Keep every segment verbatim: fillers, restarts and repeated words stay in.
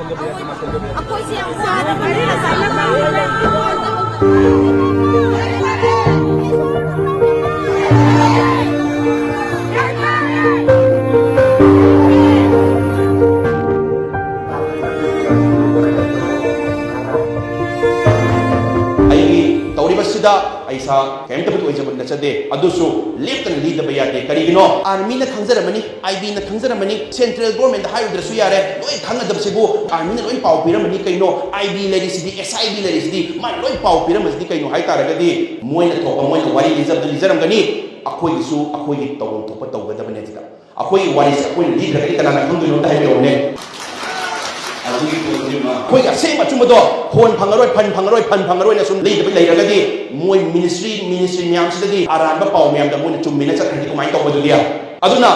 ꯑꯩꯈꯣꯏꯁꯦ ꯌꯥꯝ ꯋꯥꯔꯕꯅꯤꯅ ꯑꯩꯒꯤ ꯇꯧꯔꯤꯕꯁꯤꯗ ꯑꯩ ꯏꯁꯥ ꯀꯔꯤꯝꯇꯕꯨꯗꯤ ꯑꯣꯏꯖꯕ ꯅꯠꯆꯗꯦ, ꯑꯗꯨꯁꯨ ꯂꯦꯞꯇꯅ ꯂꯤꯗꯕ ꯌꯥꯗꯦ꯫ ꯀꯔꯤꯒꯤꯅꯣ? ꯑꯥꯔꯃꯤꯅ ꯈꯪꯖꯔꯝꯃꯅꯤ, ꯑꯥꯏ ꯕꯤꯅ ꯈꯪꯖꯔꯝꯃꯅꯤ, ꯁꯦꯟꯇ꯭ꯔꯦꯜ ꯒꯣꯔꯃꯦꯟꯗ ꯍꯥꯏꯔꯨꯗ꯭ꯔꯁꯨ ꯌꯥꯔꯦ, ꯂꯣꯏ ꯈꯪꯒꯗꯕꯁꯤꯕꯨ ꯑꯥꯔꯃꯤꯅ ꯂꯣꯏ ꯄꯥꯎ ꯄꯤꯔꯝꯃꯅꯤ꯫ ꯀꯩꯅꯣ, ꯑꯥꯏ ꯕꯤ ꯂꯩꯔꯤꯁꯤꯗꯤ, ꯑꯦꯁ ꯑꯥꯏ ꯕꯤ ꯂꯩꯔꯤꯁꯤꯗꯤ, ꯃꯥꯅ ꯂꯣꯏ ꯄꯥꯎ ꯄꯤꯔꯝꯃꯁꯤꯗꯤ ꯀꯩꯅꯣ ꯍꯥꯏ ꯇꯥꯔꯒꯗꯤ, ꯃꯣꯏꯅ ꯊꯣꯛꯄ ꯃꯣꯏꯅ ꯋꯥꯔꯤ ꯂꯤꯖꯕꯗ ꯂꯤꯖꯔꯝꯒꯅꯤ, ꯑꯩꯈꯣꯏꯒꯤꯁꯨ ꯑꯩꯈꯣꯏꯒꯤ ꯇꯧꯐꯝ ꯊꯣꯛꯄ ꯇꯧꯒꯗꯕꯅꯦ꯫ ꯁꯤꯗ ꯑꯩꯈꯣꯏꯒꯤ ꯋꯥꯔꯤꯁꯦ ꯑꯩꯈꯣꯏꯅ ꯂꯤꯗ꯭ꯔꯒꯗꯤ ꯀꯅꯥꯅ ꯈꯪꯗꯣꯏꯅꯣ? ꯑꯝꯇ ꯍꯥꯏꯕꯤꯔꯛꯎꯅꯦ꯫ ꯑꯗꯨꯒꯤ ꯄꯣꯠꯇꯨꯃ ꯑꯩꯈꯣꯏꯒꯤ ꯑꯁꯦꯡꯕ ꯑꯆꯨꯝꯕꯗꯣ ꯐꯣꯟ ꯐꯪꯉꯔꯣꯏ, ꯐꯟ ꯐꯪꯉꯔꯣꯏ, ꯐꯟ ꯐꯪꯉꯔꯣꯏꯅ ꯁꯨꯝ ꯂꯩꯗꯕꯤ ꯂꯩꯔꯒꯗꯤ, ꯃꯣꯏ ꯃꯤꯅꯤꯁꯇ꯭ꯔꯤ, ꯃꯤꯅꯤꯁꯇ꯭ꯔꯤ ꯃꯌꯥꯝꯁꯤꯗꯗꯤ ꯑꯔꯥꯟꯕ ꯄꯥꯎ ꯃꯌꯥꯝꯗ ꯃꯣꯏꯅ ꯆꯨꯝꯃꯦꯅ ꯆꯠꯈ꯭ꯔꯗꯤ ꯀꯃꯥꯏꯅ ꯇꯧꯕꯗꯨꯗꯤ? ꯑꯗꯨꯅ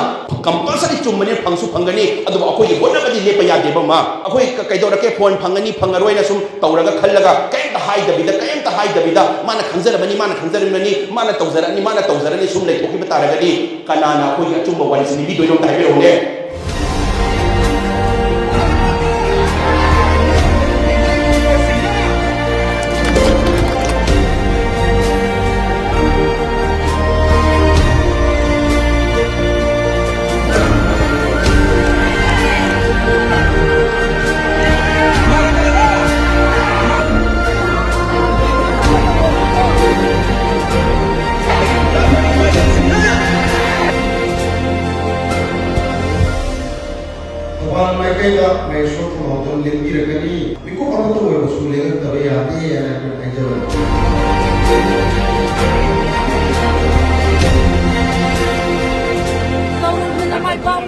ꯀꯝꯄꯜꯁꯔꯤ ꯆꯨꯝꯕꯅꯤ, ꯐꯪꯁꯨ ꯐꯪꯒꯅꯤ, ꯑꯗꯨꯕꯨ ꯑꯩꯈꯣꯏꯒꯤ ꯍꯣꯠꯅꯕꯗꯤ ꯂꯦꯞꯄ ꯌꯥꯗꯦꯕ꯫ ꯑꯃ ꯑꯩꯈꯣꯏ ꯀ-, ꯀꯩꯗꯧꯔꯛꯀꯦ, ꯐꯣꯟ ꯐꯪꯒꯅꯤ, ꯐꯪꯉꯔꯣꯏꯅ ꯁꯨꯝ ꯇꯧꯔꯒ ꯈꯜꯂꯒ ꯀꯔꯤꯝꯇ ꯍꯥꯏꯗꯕꯤꯗ, ꯀꯔꯤꯝꯇ ꯍꯥꯏꯗꯕꯤꯗ, ꯃꯥꯅ ꯈꯪꯖꯔꯝꯃꯅꯤ, ꯃꯥꯅ ꯈꯪꯖꯔꯝꯃꯅꯤ, ꯃꯥꯅ ꯇꯧꯖꯔꯛꯑꯅꯤ, ꯃꯥꯅ ꯇꯧꯖꯔꯅꯤ ꯁꯨꯝ ꯂꯩꯊꯣꯛꯈꯤꯕ ꯇꯥꯔꯒꯗꯤ, ꯀꯅꯥꯅ ꯑꯩꯈꯣꯏꯒꯤ ꯑꯆꯨꯝꯕ ꯋꯥꯔꯤꯁꯤ ꯂꯤꯕꯤꯗꯣꯏꯅꯣ? ꯑꯝꯇ ꯍꯥꯏꯕꯤꯔꯛꯎꯅꯦ꯫ ꯊꯧꯕꯥꯜ ꯃꯥꯏꯀꯩꯗ ꯃꯍꯦꯁꯣꯔ ꯊꯧꯅꯥꯎꯖꯝ ꯂꯦꯡꯕꯤꯔꯒꯅꯤ꯫ ꯃꯤꯀꯨꯞ ꯑꯃꯠꯇ ꯑꯣꯏꯔꯕꯁꯨ ꯂꯦꯡꯍꯟꯗꯕ ꯌꯥꯗꯦ ꯍꯥꯏꯅ ꯑꯩꯈꯣꯏꯅ ꯍꯥꯏꯖꯕꯅꯤ꯫ ꯀꯧꯔꯨꯕꯅ ꯃꯥꯏ ꯄꯥꯛ